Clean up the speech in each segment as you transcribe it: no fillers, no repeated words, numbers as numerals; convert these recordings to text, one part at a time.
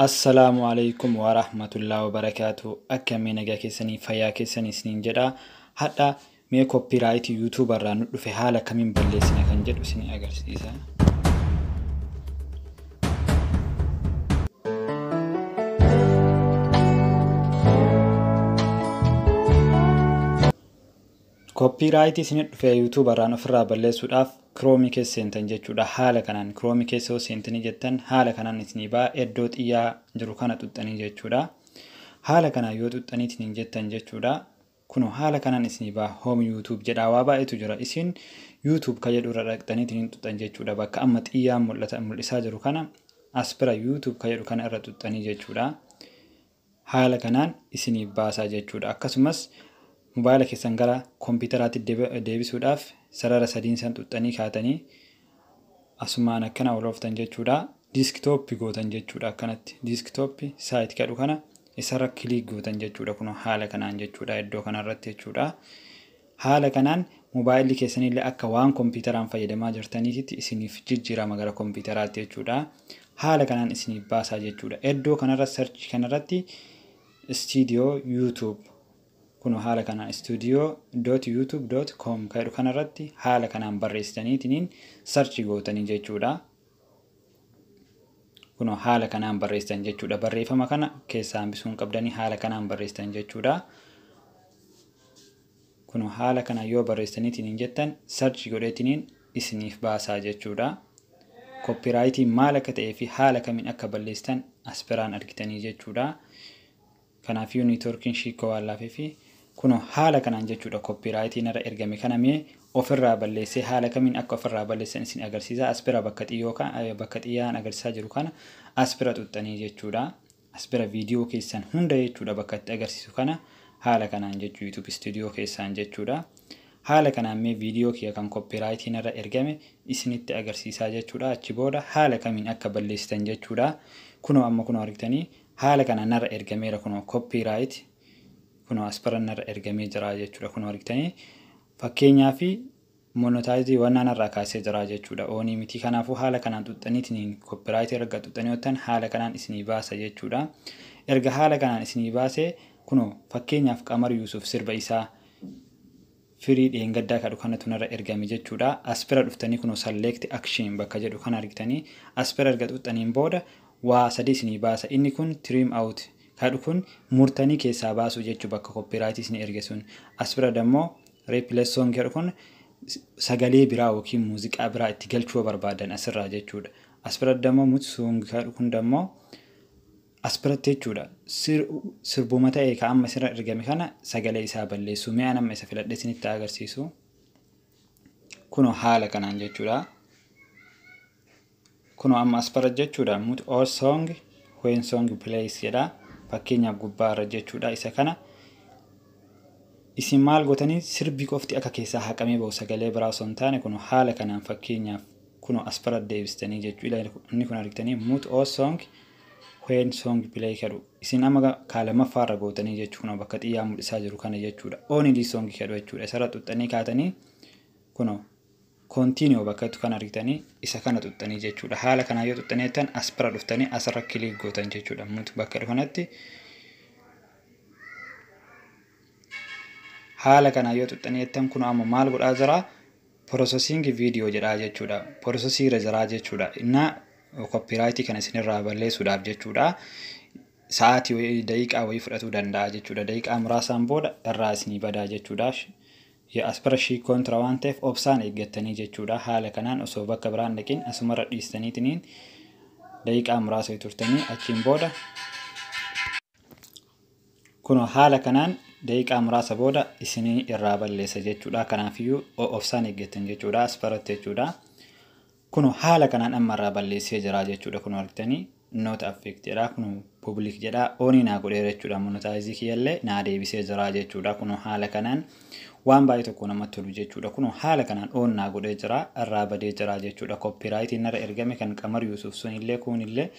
Assalaamu alaikum wa rahmatullahi wa barakaatu. Akkamii nagaa keessanii fayyaa keessanii isiniin jedha. Hadha mee copyright YouTube irraa nu dhufe haala kamiin balleessina kan jedhu isin agarsiisa. Copyright isin dhufe YouTube irraan ofirraa balleessuudhaaf Chrome keessa seentan jechuudha. Haala kanaan Chrome keessa yoo seentanii jettan haala kanaan isinii ba'a. Iddoo xiyyaa jiru kana xuxxanii jechuudha. Haala kanaan yoo xuxxanii isiniin jettan jechuudha. Kunoo haala kanaan isinii ba'a. Home YouTube jedha waa baay'eetu jira. Isin YouTube ka jedhu irra dhaqxanii isiniin xuxxan jechuudha. Bakka amma xiyyaan mul'ata mul'isaa jiru kana as bira YouTube ka jedhu kana irra xuxxanii jechuudha. Haala kanaan isiniif baasaa jechuudha. Akkasumas mobaayila keessan gara kompiitaraatti deebisuudhaaf sarara sadiin san xuxxanii kaatanii asumaan akkana ol ooftan jechuudha. Desktop gootan jechuudha akkanatti. Desktop site kadhu kana isarra click gootan jechuudha. Kun haala kanaan jechuudha iddoo kanarratti jechuudha. Haala kanaan mobaayilli keessanillee akka waan kompiitaraan fayyadamaa jirtaniitti isiniif jijjiirama gara kompiitaraatti jechuudha. Haala kanaan isiniif baasaa jechuudha. Iddoo kanarra search kanarratti studio YouTube kun haala kanaan studio.youtube.com kan jedhu kanarratti haala kanaan barreessitaniitiin search gootanii jechuudha. Kun haala kanaan barreessitan jechuudha. Barreeffama kana keessaa hambisuun qabdanii haala kanaan barreessitan jechuudha. Kun haala kanaan yoo barreessitaniitiin jettan search godheetiniin isiniif baasaa jechuudha. Copyrightiin maal akka ta'ee fi haala kamiin akka balleessitan as biraan argitanii jechuudha. Kanaafiyyuu neetworkiin shiikoo waan laafee fi kun haala kanaan jechuudha. Copyrightiin irra ergame kana mee ofirraa balleessee haala kamiin akka ofirraa balleessan isin agarsiisa. As bira bakka xiyyoo bakka xiyyaan agarsiisaa jiru kana as bira xuxxanii jechuudha. As bira viidiyoo keessan hunda jechuudha bakka itti agarsiisu kana haala kanaan jechuu YouTube studio keessaan jechuudha. Haala kanaan mee viidiyoo kiyya kan copyrightiin irra ergame isinitti agarsiisaa jechuudha. Achi booda haala kamiin akka balleessitan jechuudha. Kunoo amma kunoo argitanii haala kanaan narra ergameera kunoo copyright kunoo as bira narra ergamee jira jechuudha. Kunoo argitanii fakkeenyaa fi monetize waan narraa kaasee jira jechuudha. Oonii miti kanaafuu haala kanaan xuxxaniitiin copyright erga xuxxanii hojjetan haala kanaan isinii baasa jechuudha. Erga haala kanaan isinii baasee kunoo fakkeenyaaf Qamar Yuusuf sirba isaa firii dheengaddaa kadhu kanatu narra ergame jechuudha. As bira dhuftanii kunoo select action bakka jedhu kana argitanii as bira erga xuxxaniin booda waa sadii isinii baasa. Inni kun trim out kadhu kun murtanii keessaa baasuu jechuu bakka copyright isinii erge sun. As bira dammoo replace song jedhu kun sagalee biraa yookiin muuziqaa biraa itti galchuu barbaadan asirraa jechuudha. As bira dammoo mute song kadhu kun dammoo as biratti jechuudha. Sirbuma ta'e ka amma isirra ergame kana sagalee isaa balleessu. Mi'a nama isa filadhe isinitti agarsiisu. Kunoo haala kanaan jechuudha. Kunoo amma as bira jechuudha. Mute all song when song plays jedha. Fakkeenyaaf gubbaa irra jechuudha. Isa kana isin maal gootanii sirbi qofti akka keessaa haqamee bahu sagalee biraa osoo hin taane kunoo haala kanaan fakkeenyaaf kunoo as bira deebistanii jechuudha. Inni kun argitanii mute all song when song play kadhu isin amma kaalamaffaarra gootanii jechuudha. Bakka xiyyaa mul'isaa jiru kana jechuudha. Only song kadhu jechuudha. Isarra xuxxanii kaatanii kunoo continue bakka kan argitanii isa kana xuxxanii jechuudha. Haala kanaa yoo xuxxanii jettan as bira dhuftanii asirra click gootan jechuudha. Mute bakka kanatti haala kanaa yoo xuxxanii jettan kunoo amma maal godhaa jira? Processing video jedhaa jechuudha. Processing irra jiraa jechuudha. Innaa copyright kana isinirraa balleessuudhaaf jechuudha. Sa'aatii wayii daqiiqaa wayii fudhatuu danda'a jechuudha. Daqiiqaa muraasaan booda irraa isinii badaa jechuudha. As bira shiikoon tura waan ta'eef obsaan eeggattanii jechuudha. Haala kanaan osoo bakka biraan dhaqin asumarra dhiistaniitiin daqiiqaa muraasa turtanii achiin booda kunoo haala kanaan daqiiqaa muraasa booda isinii irraa balleessa jechuudha. Kanaafiyyuu obsaan eeggattan jechuudha. As biratti jechuudha. Kunoo haala kanaan amma irraa balleessee jira jechuudha. Kunoo argitanii not affect jedha. Kunoo public jedha. Oonii naa godheera jechuudha. Monetize kiyyallee naa deebisee jira jechuudha. Kunoo haala kanaan waan baay'ee tokko namatti tolu jechuudha. Kunoo haala kanaan oon naa godhee jira. Irraa badee jira jechuudha. Copyrightiin narra ergame kan Qamar Yuusuf sunillee kunillee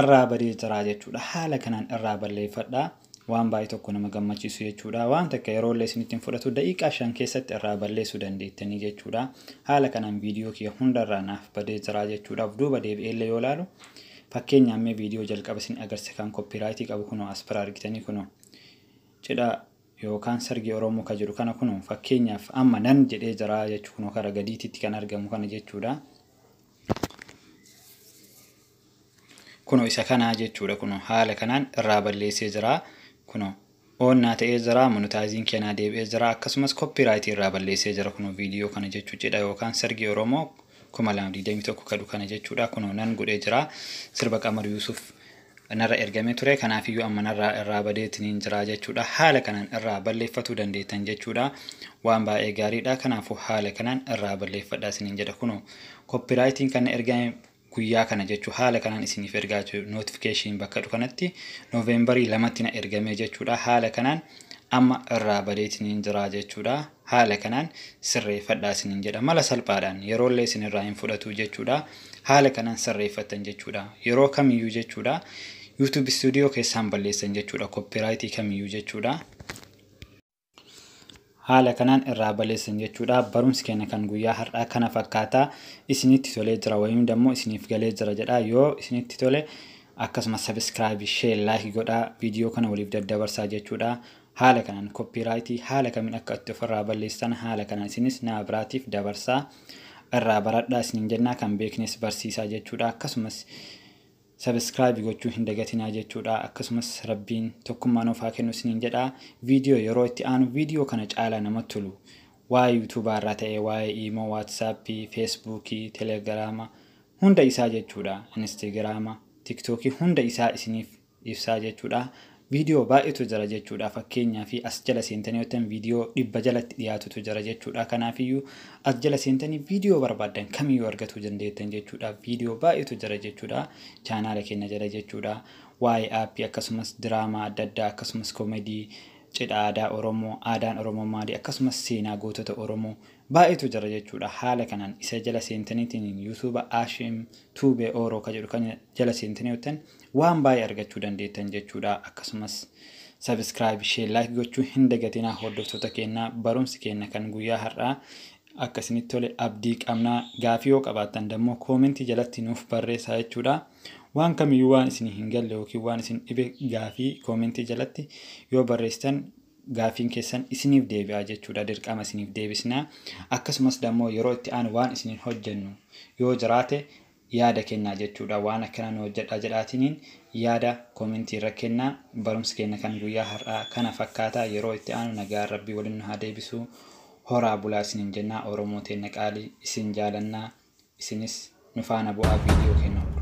irraa badee jira jechuudha. Haala kanaan irraa balleeffadhaa. Waan baay'ee tokko nama gammachiisu jechuudha. Waan takka yeroo illee isinitti hin fudhatu daqiiqaa 5 keessatti irraa balleessuu dandeettanii jechuudha. Haala kanaan viidiyoo kiyya hundarraa naaf badee jira jechuudha. Of duuba deebi'ee illee yoo ilaalu Fakkeenyaaf mee viidiyoo jalqaba isin agarsiise kan koppiraayitii qabu kunoo as bira argitanii kunoo cidha yookaan sargii Oromoo ka jedhu kana kunoo fakkeenyaaf amma nan jedhee jira jechuu kunoo karaa gadiititti kan argamu kana jechuudha. Kunoo isa kanaa jechuudha kunoo haala kanaan irraa balleessee jira kunoo oonnaa ta'ee jira monetaayiziin keenyaa deebi'ee jira akkasumas koppiraayitii irraa balleessee jira kunoo viidiyoo kana jechuu cidha yookaan sargii Oromoo 2021 kadhu kana jechuudha kunoo nan godhee jira sirba Qamar Yuusuf narra ergamee ture kanaafiyyuu amma narraa irraa badeetiniin jira jechuudha haala kanaan irraa balleeffatuu dandeettan jechuudha waan baay'ee gaariidha kanaafuu haala kanaan irraa balleeffadhaa isiniin jedha kunoo koppiraayitiin kan ergame guyyaa kana jechuu haala kanaan isiniif ergaa jiru nootifikeeshinii bakka dhufu kanatti nooveembarii 2tti na ergame jechuudha haala kanaan amma irraa badeetiniin jira jechuudha haala kanaan sirreeffadhaa isiniin jedha mala salphaadhaan yeroollee isin irraa hin fudhatu jechuudha haala kanaan sirreeffattan jechuudha yeroo kamiyyuu jechuudha YouTube studio keessaan balleessan jechuudha koppiraayitii kamiyyuu jechuudha. Haala kanaan irraa balleessan jechuudha. Barumsi keenya kan guyyaa har'aa kana fakkaata. Isinitti tolee jira wayii immoo isiniif galee jira jedha. Yoo isinitti tole akkasumas sabiskiraayibii, sheer, laayikii godhaa viidiyoo kana waliif daddabarsaa jechuudha. Haala kanaan koppiraayitii haala kamiin akka itti ofirraa balleessan haala kanaan isinis nama biraatiif dabarsaa irraa baradhaa isiniin jennaa kan beeknes barsiisaa jechuudha. Akkasumas sabiskiraayibii gochuu hin dagatinaa jechuudha. Akkasumas rabbiin tokkummaa nuuf haa kennu isiniin jedha. Viidiyoo yeroo itti aanu viidiyoo kana caalaa namatti tolu waa'ee yuutuubaa irraa ta'e waa'ee iimoo, waatsaappii, feesbuukii, telegiraama hunda isaa jechuudha. Instagiraama, tiktookii hunda isaa isiniif ibsaa jechuudha. Viidiyoo baay'eetu jira jechuudha. Fakkeenyaa fi as jala seentanii yoo ta'an viidiyoo 100 jalatti dhiyaatutu jira jechuudha. Kanaafiyyuu as jala seentanii viidiyoo barbaaddan kamiyyuu argachuu dandeettan jechuudha. Viidiyoo baay'eetu jira jechuudha. Chaanaala keenya jala jechuudha. Waa'ee aappii akkasumas diraamaa adda addaa akkasumas koomedii cidha aadaa Oromoo, aadaan Oromoo maali akkasumas seenaa gootota Oromoo baay'eetu jira jechuudha. Haala kanaan isa jala seentaniitiin yuutuuba Ashim Tuubee Ooroo ka jedhu kan jala seentanii yoo ta'an waan baay'ee argachuu dandeettan jechuudha. Akkasumas sabiskiraayib, sheer, laayik gochuu hin dagatinaa hordoftoota keenyaa. Barumsi keenya kan guyyaa har'aa akka isinitti tole abdii qabnaa. Gaafii yoo qabaattan dammoo koomentii jalatti nuuf barreessaa jechuudha. Waan kamiyyuu waan isin hin galle yookiin waan isin dhibe gaafii koomentii jalatti yoo barreessitan gaafiin keessan isiniif deebi'a jechuudha. Dirqama isiniif deebisna. Akkasumas dammoo yeroo itti aanu waan isiniin hojjennu yoo jiraate yaada kennaa jechuudha. Waan akkana nu hojjedhaa jedhaatiniin yaada koomentii irra kennaa. Barumsi keenya kan guyyaa har'aa kana fakkaata. Yeroo itti aanu nagaan rabbii waliin nu haa deebisu. Horaa bulaa isiniin jennaa. Oromoo teenna qaalii isin jaalannaa. Isinis nu faana bu'aa viidiyoo keenya.